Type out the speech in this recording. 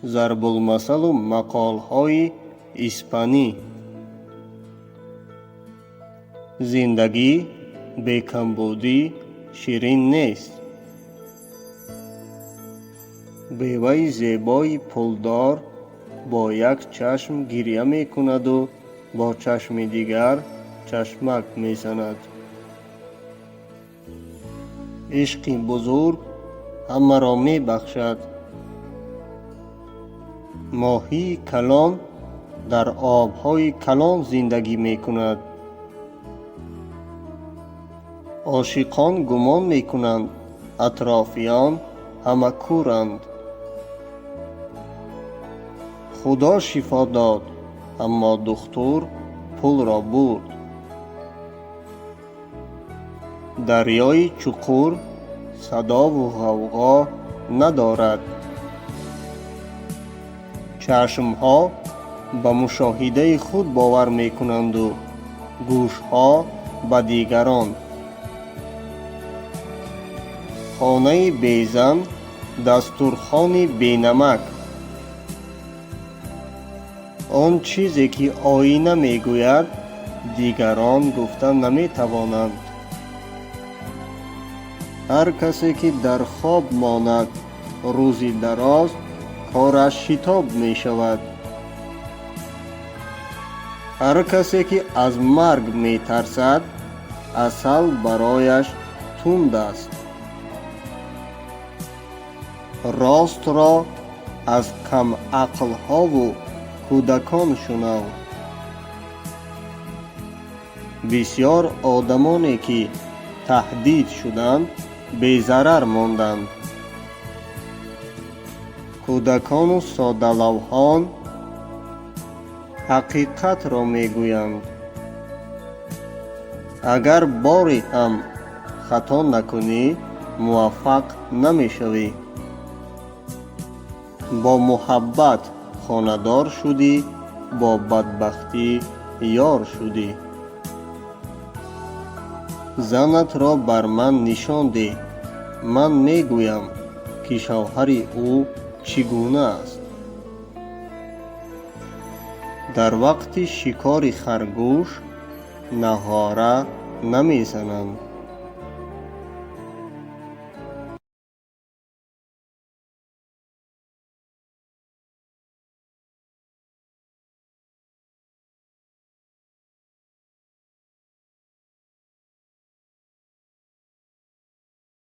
Зарбулмасалу мақолҳои испанӣ. Зиндагӣ бе камбудӣ ширин нест. Беваи зебои пулдор бо як чашм гиря мекунаду бо чашми дигар чашмак мезанад. Ишқи бузург ҳамаро мебахшад. Моҳии калон дар обҳои калон зиндагӣ мекунад. Ошиқон гумон мекунанд, атрофиён ҳама кӯранд. Худо шифо дод, аммо духтур пулро бурд. Дарёи чуқур садову ғавғо надорад. Чашмҳо ба мушоҳидаи худ бовар мекунанду гӯшҳо ба дигарон. Хонаи безан дастурхони бенамак. Он чизе ки оина мегӯяд, дигарон гуфта наметавонанд. Ҳар касе ки дар хоб монад рӯзи дароз, кораш шитоб мешавад. Ҳар касе ки аз марг метарсад, асал барояш тунд аст. Ростро аз камақлҳову кӯдакон шунав. Бисьёр одамоне ки таҳдид шуданд, безарар монданд. Кӯдакону соддалавҳон ҳақиқатро мегӯянд. Агар боре ҳам хато накунӣ, муваффақ намешавӣ. Бо муҳаббат хонадор шудӣ, бо бадбахтӣ ёр шудӣ. Занатро бар ман нишон деҳ, ман мегӯям, ки шавҳари ӯ чӣ гуна аст. Дар вақти шикори харгӯш нағора намезананд.